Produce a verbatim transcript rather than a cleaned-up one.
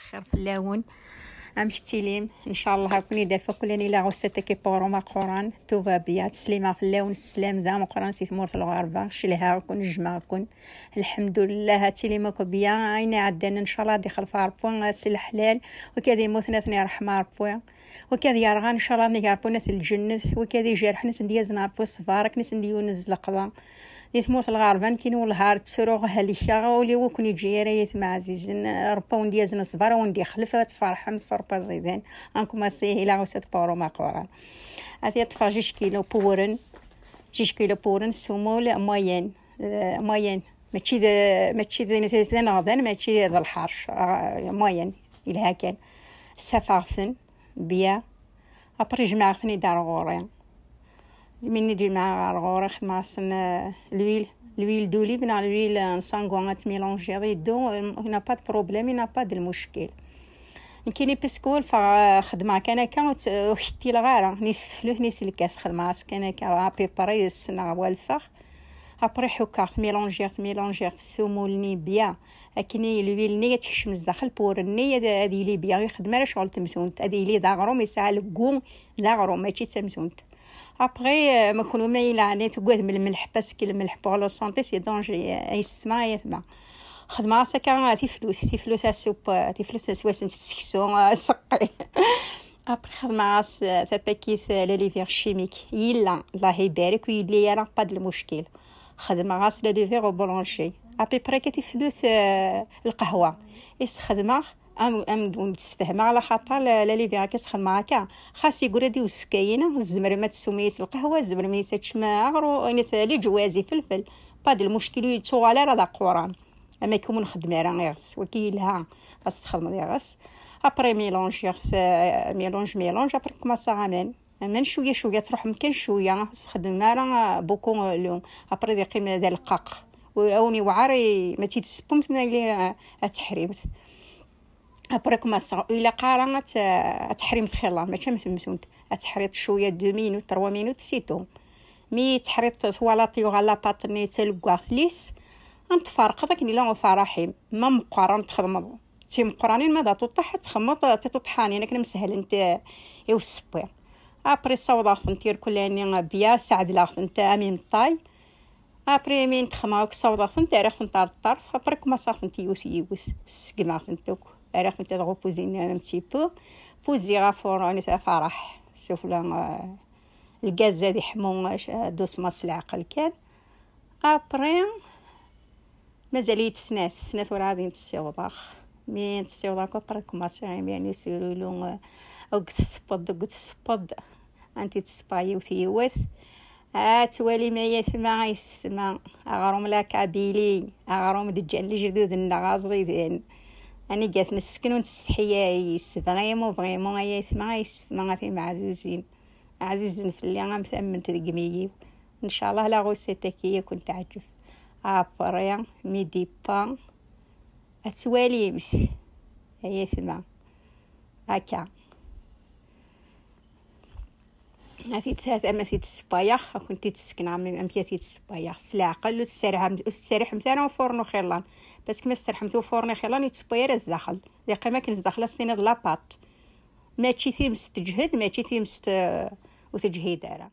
Xir fell-awen. Amek tilim? Ncallah akun idaf aklan ila ɣussat-agi purum aquran. Tout va bien. Teslimeɣ fell-awen sslam d ameqqran si tmurt lɣerba. Celhaɣ-ken, jjmeɣ-ken. Lḥemdullah, ad tilim akk bien. Ayen iɛeddan ncallah ad ixlef Ṛebbi s leḥlal. Wid ad immuten ad ten-iṛḥem Ṛebbi. Wid ad yerɣan ncallah ad neg Ṛebbi ad t-lǧennet. Wid ad ijerḥen ad sen-d-yazen Ṛebbi ṣṣber akken ad sen-d-yunez leqḍa. Di tmurt lɣerba nekkini wellah ar ttruɣ helkeɣ, ul-iw ur ken-iǧǧi ara ay atma ɛzizen. Ṛebbi ad wen-d-yazen ṣṣber, ad wen-d-ixlef, ad tferḥem s Ṛebbi aẓidan. Ankum ass-a ila ɣussat purum aquran. Ati ad ṭṭfeɣ jij kilo n wewren, jij kilo n wewren s umul moyen, eh, moyen. Mačči d, mačči d, d aneɣdan, mačči d lḥerc, ah, moyen, yelha kan. Ssafeɣ-ten, bien. Après jemɛeɣ-ten-id ar ɣur-i. Mi i d-jemɛeɣ ar ɣur-i xedmeɣ-asen, eh, l'huile, l'huile d'olive neɣ l'huile n sango ad tmilanjiḍ yeddu, il n'a pas de problème, il n'a pas de lmuckil. Nekkini parce que walfeɣ, eh, xedmeɣ kan akka, ur tt-, ur kettileɣ ara, ni s teflut ni s lkas, xedmeɣ-as kan akka, à peu près ssneɣ walfeɣ. Après ḥukkeɣ, tmilanjiɣ, tmilanjiɣ, s umul-nni bien. Akken i l'huile-nni ad tekcem zdaxel, pour-nni ad, ad yili bien, ur ixeddem ara ccɣel n temtunt, ad yili d aɣrum, yesɛa le goût d aɣrum, mačči d tamtunt. Après, euh, ma kunwi ma yelɛan tugadem lmelḥ, parce que lmelḥ pour la santé c'est danger, euh, ay ssma ay atma. Xedmeɣ-as akka tiflut, tiflut à soupe, euh, tiflut s wasen s seksu, euh, seqqi. Après xedmeɣ-as, euh, tapakit, euh, la levure chimique. Yella, Allah ibarek, ur yelli ara pas de lmuckil. Xedmeɣ-as la levure au boulanger. À peu près kan tiflut, euh, lqahwa. I s-xedmeɣ, am, am d-sfehmeɣ, ala xaṭer la, la levure akka s-xedmeɣ akka. Xas yeggra-d i uskayina, tzemrem ad teswem yis lqahwa, tzemrem yis ad teččem aɣru, init leǧwaz, ifelfel. Pas de lmuckil, ur yettuɣal ara d aquran. Ama kum nxeddem ara iɣes, wagi yelha, xas txedmeḍ iɣes. Après mélange, iɣes, euh, mélange, mélange, après commencer aman. Aman cwiya cwiya, truḥem kan cwiya, ur txeddmem ara beaucoup, euh, long. Après ad yeqqim d aleqqaq. Awen iwɛer i, ma tt-id-tessewwem, ma yili, euh, ad teḥrimt. Après commencer, ilaq ara ad t-, ad teḥrimt xilla, mačči am temtunt. Ad teḥriḍ cwiya, deux minutes, trois minutes, c'est tout. Mi teḥriḍ twalaḍ yuɣal la pâte-nni d taleggaɣt lis, ad tferqeḍ akken ila ufaraḥim. Ma meqqar ad txedmeḍ d timeqqranin, ma d atuṭṭaḥ ad txedmeḍ tiṭuṭḥanin akken am sehlen i usewwi. Après ssawḍeɣ-tent irkelli-nni bien, sɛedleɣ-tent am imeṭṭay. Après mi n-texmeɣ akk ssawḍeɣ-tent, rriɣ-tent ar ṭṭerf. Après commencer-tent yiwet yiwet, ssegmeɣ-tent akk, rriɣ-tent ad reposer-n un petit peu. Puis ɣef ur-, afaraḥ, sufella, euh, lgaz ad iḥmu, euh, doucement s leɛqel kan. Après, mazal-iyi-d snat, snat ur ɛad i n-ssiwḍeɣ. Mi n-ssiwḍeɣ akk, après commencer, imi s urulu, euh, deg tessewweḍ, deg tessewweḍ, anti tessewweḍ yiwet yiwet. Ad twalim ay atma, ay yessetma, aɣrum la Kabylie, aɣrum d-ǧǧan lejdud-nneɣ aẓidan. Anigat nesken ur nettsetḥi ara yes-s, vraiment, vraiment, ay atma, ay yessetma, a timeɛzuzin. Ɛzizen fell-i am tamment deg imi-iw. Ncallah la recette-agi ad ken-teɛǧeb. Après, mi d-iwwa, ad twalimt, ay atma. Akka. Ad t-id-, ama ad t-id-ssewwayeɣ, ad kent-id-ssekneɣ am-, amek ad t-id-ssewwayeɣ. S leɛqel, ur tesserḥemt, ur tesserḥemt ara ufurnu xillan. Parce que ma tesserḥemt ufurnu xillan, ur yettewway ara zdaxel. Yeqqim akken zdaxel, ad s-tiniḍ la pâte. Mačči times teǧhed, mačči times, eh, ur teǧhid ara.